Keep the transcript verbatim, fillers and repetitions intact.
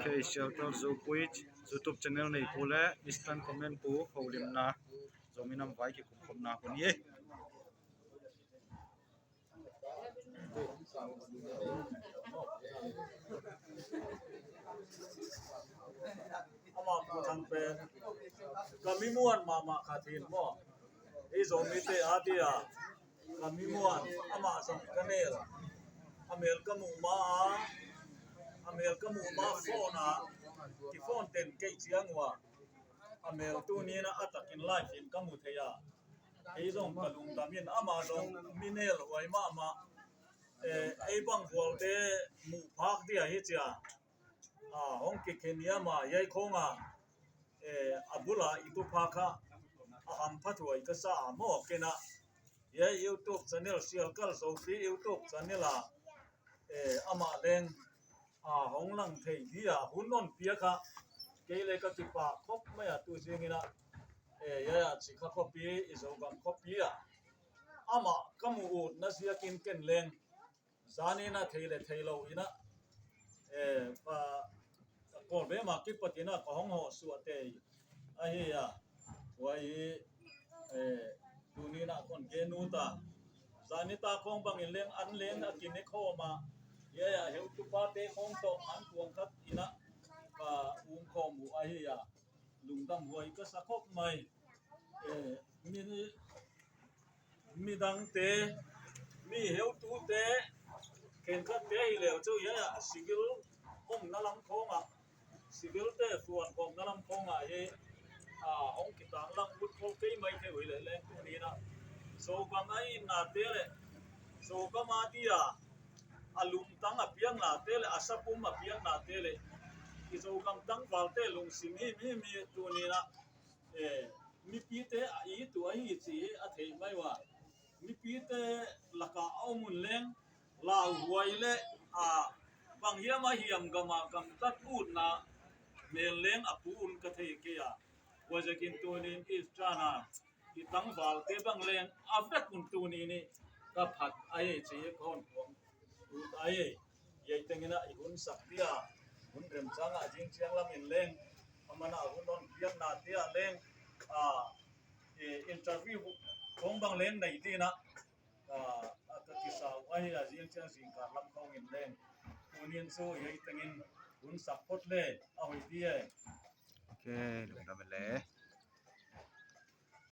K Sialkal Zopui YouTube channel neipu leh Eastern Command pu houlimna, Zomi Nam Vai kikumkhopna hun hi. Amah pu Thang pen ka mi muan mahmah khat hi maw. Ei Zomite adia ka mi muan, amah zong ka nel. A mel ka muh ma a, a mel ka muh ma phone a, ki phone ten kei chiang ua. A mel tuni'n a takin live in ka mu thei a. Kei zong ka lungdam in, amah zong mi nel huai mahmah. Eh, ei bang vualte muh phak dia hi chia. Ah, hong kikhen ia mah, hiai khong a, eh, a bul a i tu phak a, a hamphathuai ka sa a maw, ken a. Hiai YouTube channel, Sialkal Zopi YouTube channel a, eh, amah leng, ah, hong lang thei dia hun hon piak a, kei leng ka kipak khop mai a tu zingin a, eh, hiai a Chikha khopi, i Zogam khopi a. Amah ka mu utna ziakin ken leng, zan in a thei leh theilou in a, eh, pa, Kawlbe mah kipat in a ka hong hoh suah tei ahi a. Huai, eh, tuni'n a kon gen ut a. Zan in ta khong bang in leng an leng a kine khawm a. Hiai a heutupa te khong toh an tuang khat in a ka um khawm uh ahi a. Lungdam huai ka sa khop mai. Eh, mi, midangte, mi heutute, khenkhatte hi leh chu hiai a civil omna lam khong a, civil te fuan khawmna lam khong a hi, a, hong kitang lang ut khol kei mai thei uh leh leng tuni'n a. Zogam a itnate leh, Zogam adia, a lungtang a piaknate leh, a sapum a piaknate leh, i Zogam tangvalte lungsim himhim hi tuni'n a, eh, mipite a it uh ahi chih a theih mai ua. Mipite laka a om un leng, lauhuai leh, a, bang hiam a hiam gam a gamtat utna mel leng a pu un ka thei kei a. Huaiziakin tuni'n Eastern a i tangvalte bang leng a vek un tuni'n i ka phat ahi chih ka hon puang ut ahi. Hiai tengin a i hun sak dia, hun remchang a zing chiang lam in leng, aman a hun hon piaknate a leng, a, eh, interview khong bang leng nei di'n a, a, a ka kisa uh ahi a, zing chiang zingkal lam khong in leng. Tuni'n chu hiai tengin hun sak phot leh a hoih di e. Ok, lungdam leh.